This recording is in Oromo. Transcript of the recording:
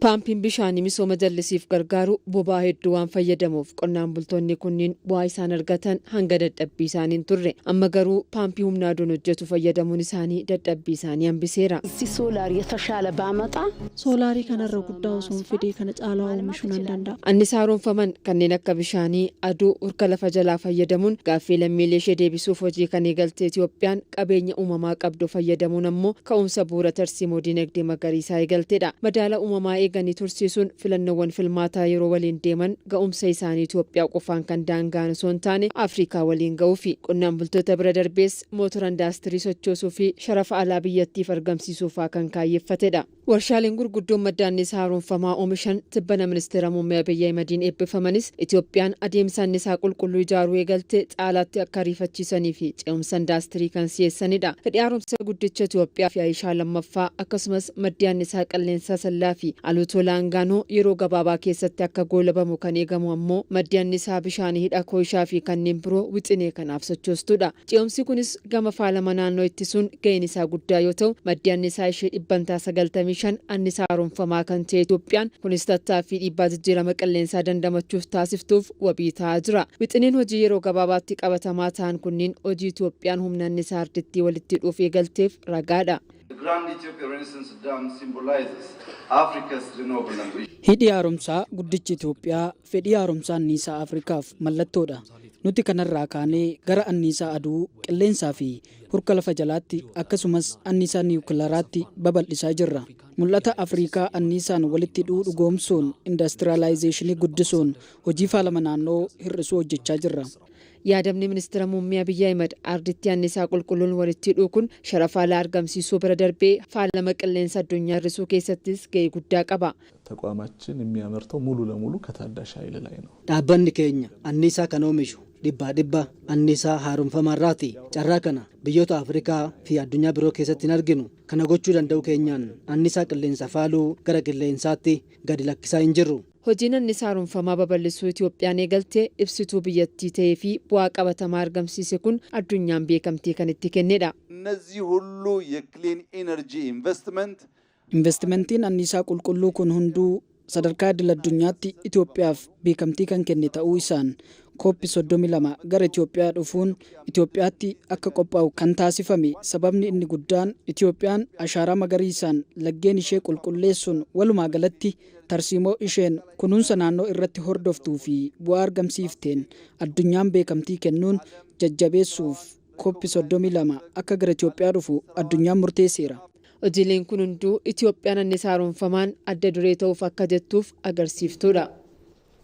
Paampiin bishaanii misooma jallisiif gargaaru boba'aa hedduu waan fayyadamuuf qonnaan bultoonni kunniin bu'aa isaan argatan hanga dadhabbii isaanii hin turre. Amma garuu paampii humna aduun hojjetu fayyadamuun isaanii dadhabbii isaanii hambiseera. ሶላር የተሻለ ባመጣ Soolaarii kanarra guddaa osoon fidee kana caalaa oomishuu nan danda'a. Annisaa haaromfaman kanneen akka bishaanii, aduu, hurka lafa jalaa fayyadamuun gaaffii lammiilee ishee deebisuuf hojii kan eegalte Itoophiyaan qabeenya uumamaa qabdu fayyadamuun ammoo ka'umsa bu'uura tarsiimoo dinagdee magariisaa eegaltedha. Madaala uumamaa eeganii tursiisuun filannoowwan filmaataa yeroo waliin deeman ga'umsa isaanii Itoophiyaa qofaan kan daanga'an osoo hin taane Afrikaa waliin ga'uufi qonnaan bultoota bira darbees mootora indaastirii sochoosuu fi sharafa alaa biyyattiif argamsiisuufaa kan kaayyeeffatedha. Warshaaleen gurguddoon madda anniisaa haaromfamaa oomishan tibbana Ministeera Muummee Abiyyi Ahimadiin eebbifamanis Itoophiyaan adeemsa anniisaa qulqulluu ijaaruu eegalte caalaatti akka ariifachiisanii fi ce'umsa indaastirii kan si'eessanidha. Hidhi haaromsa guddicha Itoophiyaa fi Ayishaa lammaffaa, akkasumas maddi anniisaa qilleensaa Sallaa fi Aluutoo Laangaanoo yeroo gabaabaa keessatti akka goolabamu kan eegamu ammoo maddi anniisaa bishaanii hidha Kooyishaa fi kanneen biroo wixinee kanaaf sochoostudha. Ce'umsi kunis gama faalama naannoo ittisuun ga'een isaa guddaa yoo ta'u, maddi anniisaa ishee 95% anniisaa haaromfamaa kan ta'e Itoophiyaan kunis tattaaffii dhiibbaa jijjiirama qilleensaa dandamachuuf taasiftuuf wabii ta'aa jira. Wixineen hojii yeroo gabaabaatti qabatamaa ta'an kunniin hojii Itoophiyaan humna anniisaa ardittii walitti hidhuuf eegalteef ragaadha. The Grand Ethiopia Renaissance Dam symbolizes Africa's renewable ambition. Hidhi haaromsaa guddichi Itoophiyaa fedhii haaromsaa anniisaa Afrikaaf mallattoodha. Nuti kanarraa kaanee gara anniisaa aduu, qilleensaa fi hurka lafa jalaatti, akkasumas anniisaa niwukilaraatti babal'isaa jirra. Mul'ata Afrikaa anniisaan walitti hidhuu dhugoomsuun, indastiraalaayizeeshinii guddisuun, hojii faalama naannoo hir'isuu hojjechaa jirra. Yaadamni Ministeera Muummee Abiyyi Ahimad arditti anniisaa qulqulluun walitti hidhuu kun sharafa alaa argamsiisuu bira darbee faalama qilleensa addunyaa hir'isuu keessattis ga'ee guddaa qaba. ተቋማችን የሚያመርተው ሙሉ ለሙሉ ከታዳሽ ኃይል ላይ ነው። Dhaabbanni keenya anniisaa kan oomishu dhibbaa dhibba anniisaa haaromfamaarraati. Carraa kana biyyoota Afrikaa fi addunyaa biroo keessatti hin arginu. Kana gochuu danda'u keenyaan anniisaa qilleensa faaluu gara qilleensaatti gadi lakkisaa hin jirru. Hojiin anniisaa haaromfamaa babal'isuu Itoophiyaan eegalte ibsituu biyyattii ta'ee fi bu'aa qabatamaa argamsiise kun addunyaan beekamtii kan itti kennedha. እነዚህ ሁሉ የክሊን ኢነርጂ ኢንቨስትመንት Investimentiin anniisaa qulqulluu kun hunduu sadarkaa idil addunyaatti Itoophiyaaf beekamtii kan kenne ta'uu isaan COP 32 gara Itoophiyaa dhufuun Itoophiyaatti akka qophaa'u kan taasifame sababni inni guddaan Itoophiyaan ashaaraa magariisaan laggeen ishee qulqulleessuun, walumaa galatti tarsiimoo isheen kunuunsa naannoo irratti hordoftuu fi bu'aa argamsiifteen addunyaan beekamtii kennuun jajjabeessuuf COP 32 akka gara Itoophiyaa dhufu addunyaan murteesseera. Hojiileen kun hunduu Itoophiyaan anniisaa haaromfamaan adda duree ta'uuf akka jettuuf agarsiiftuudha.